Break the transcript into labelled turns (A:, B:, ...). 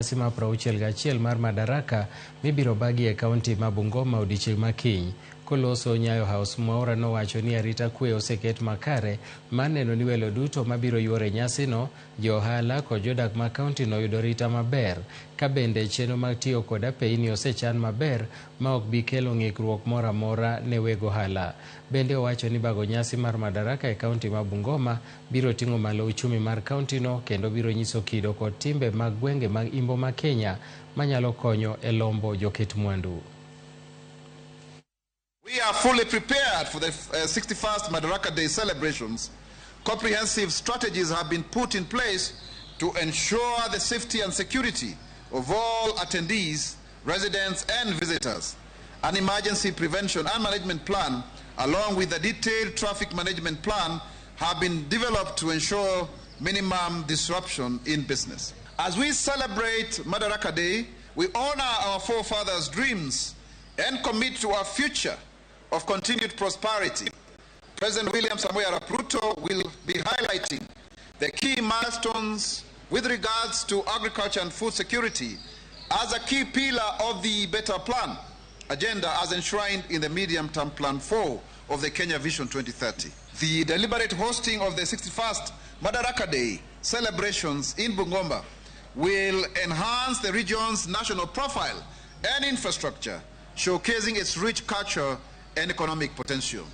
A: Nyasi mar 61 mar Madaraka mibiro bagi e kaunti ma Bungoma odiechieng' ma kiny. Koloso Nyayo House, Mwaura nowacho ni arita kwe oseket makare mar neno ni welo duto mabiro yuoro e nyasino, jo ohala kod jodak mag kauntino yudo arita maber, ka bende chenro mag tiyo kod apeyini osechan maber ma ok bi kelo ng'ikruok moro amora ne weg ohala. Bende owacho ni bago nyasi mar Madaraka e kaunti ma Bungoma biro ting'o malo uchumi mar kauntino kendo biro nyiso kido kod timbe mag gwenge mag Imbo ma Kenya manyalo konyo e lombo joket mwandu.
B: We are fully prepared for the 61st Madaraka Day celebrations. Comprehensive strategies have been put in place to ensure the safety and security of all attendees, residents and visitors. An emergency prevention and management plan, along with a detailed traffic management plan, have been developed to ensure minimum disruption in business. As we celebrate Madaraka Day, we honor our forefathers' dreams and commit to our future of continued prosperity. President William Samoei Arap Ruto will be highlighting the key milestones with regards to agriculture and food security as a key pillar of the Better Plan agenda as enshrined in the Medium-Term Plan 4 of the Kenya Vision 2030. The deliberate hosting of the 61st Madaraka Day celebrations in Bungoma will enhance the region's national profile and infrastructure, showcasing its rich culture and economic potential.